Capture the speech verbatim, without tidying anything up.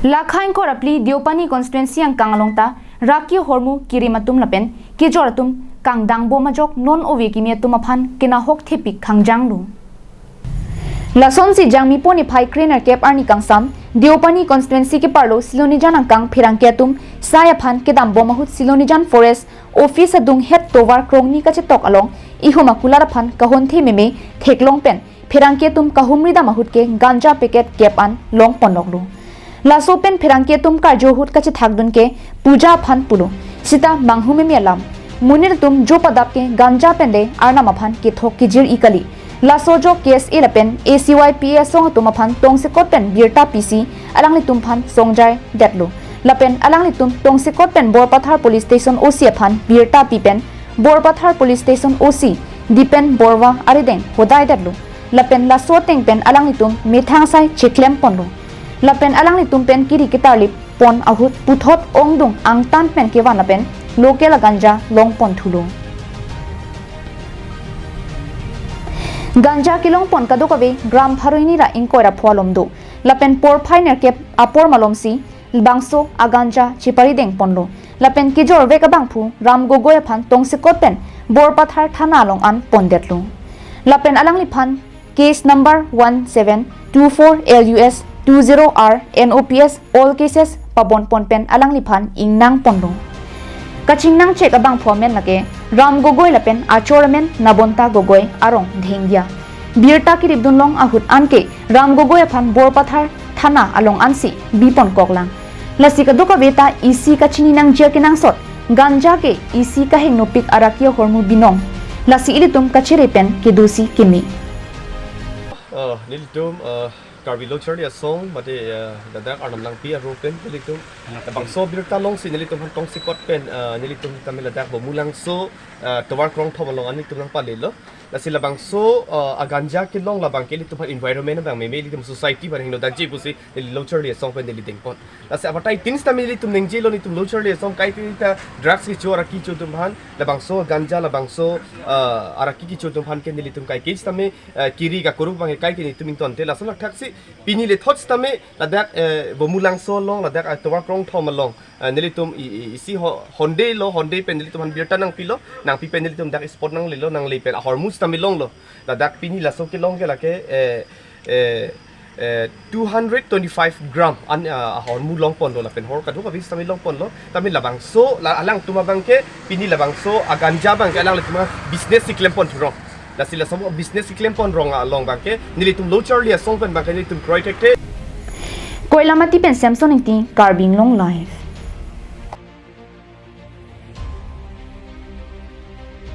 Lakha ingkoi ra phli Deopani constituency angkang along ta raki hormu kirim atum lapen kejor atum kangdang bom ajok non ove kimi atum aphan kenahok thepik khangjang lo. Lasonsi Jangmipo niphai kre-nerkep arni kangsam Deopani constituency keparlo Silonijan angkang pherangke atum sai aphan kedam bom ahut Silonijan forest office adung het tovar krongni kachetok along ihum akular aphan kahonthe meme theklong pen pherangke atum kahumri dam ahut ke ganja packet kep an longpon loklo. Laso pen pherangke atum karjo ahut kachethakdun ke Puja aphan pulo. Sita manghu meme alam. Monit atum jo padap ke ganja pen de arnam aphan kethok kejir-i kali. Laso ajok K S A lapen A C Y P A asong atum aphan tongsekot pen birta pisi alanglitum aphan songjai detlo. Lapen alanglitum tongsekot pen Borpathar Police Station O C aphan birta pi pen Borpathar Police Station O C Dipen Borwa arideng hodai detlo. Lapen laso ateng pen alanglitum methang sai cheklem ponlo. Lapen alanglitum pen kiri ketarlip pon ahut puthot ongdung angtan pen kevan lapen local aganja longpon thulo. Ganja kelongpon kadokave gram pharo hini ra ingkoi ra pho alom do. Lapen porphai nerkep apor malomsi bangso aganja cheparideng ponlo. Lapen kejor vek abangphu Ram Gogoi aphan tongsekot pen Borpathar thana along an pondetlo. Lapen alangliphan case number one seven two four L U S two zero R N O P S all cases pabon pon pen alangliphan ingnang ponlo. Kachingnang chek abangphu amen lake Ram Gogoi lapen achor amen Nabonta Gogoi arong Dhengdia. Birta kiripdun long ahut anke Ram Gogoi aphan Borpathar thana along ansi bipon koklang. Lasi kadokave ta isi kachini nangji akenangsot ganja ke isi kahengnopik araki ahormu binong. Lasi ilitum kachere pen kedosi keme. Uh, nelitum uh, Karbi Lo Charli Asong mate uh, ladak Arnam Langpi aro pen nelitum labangso birta longsi nelitum aphan tongsekot pen uh, nelitum tame ladak Bomulangso uh, tovar krongthom along an nelitum nangpalelo. Lasi labangso uh, aganja kelong labang ke ilitum aphan environment abang meme ilitum society aphan hingno dakji pusi neli Lo Charli Asong pen neli dengpon. Lasi abatai tin sitame ilitum nengjelo nelitum Lo Charli Asong kaike ta drugs kecho araki kecho atum aphan labangso ganja labangso uh, araki kecho atum aphan ke nelitum kaike sitame uh, kiri kakuruk abang kaike nelitum ingtonte lason lakthaksi pini lethot sitame ladak uh, Bomulangso along ladak uh, tovar krongthom along uh, nelitum i- i- isi ho- honde lo honde pen nelitum aphan birta nangpilo nangpi pen nelitum dak spot nanglelo nangle pen ahormu sitame longlo ladak pini laso kelong ke lake eh, eh, eh, two hundred twenty-five gram an uh, ahormu longponlo lapen hor kadokave sitame longponlo tame labangso la, alangtum abang ke pini labangso aganja abang ke alanglitum business si klempon thurong. Lasi laso business si klempon rong along abang ke nelitum Lo Charli Asong pen abang ke nelitum kroi thekthe. Koilamati pen Samson Ingti, Karbi Anglong Live.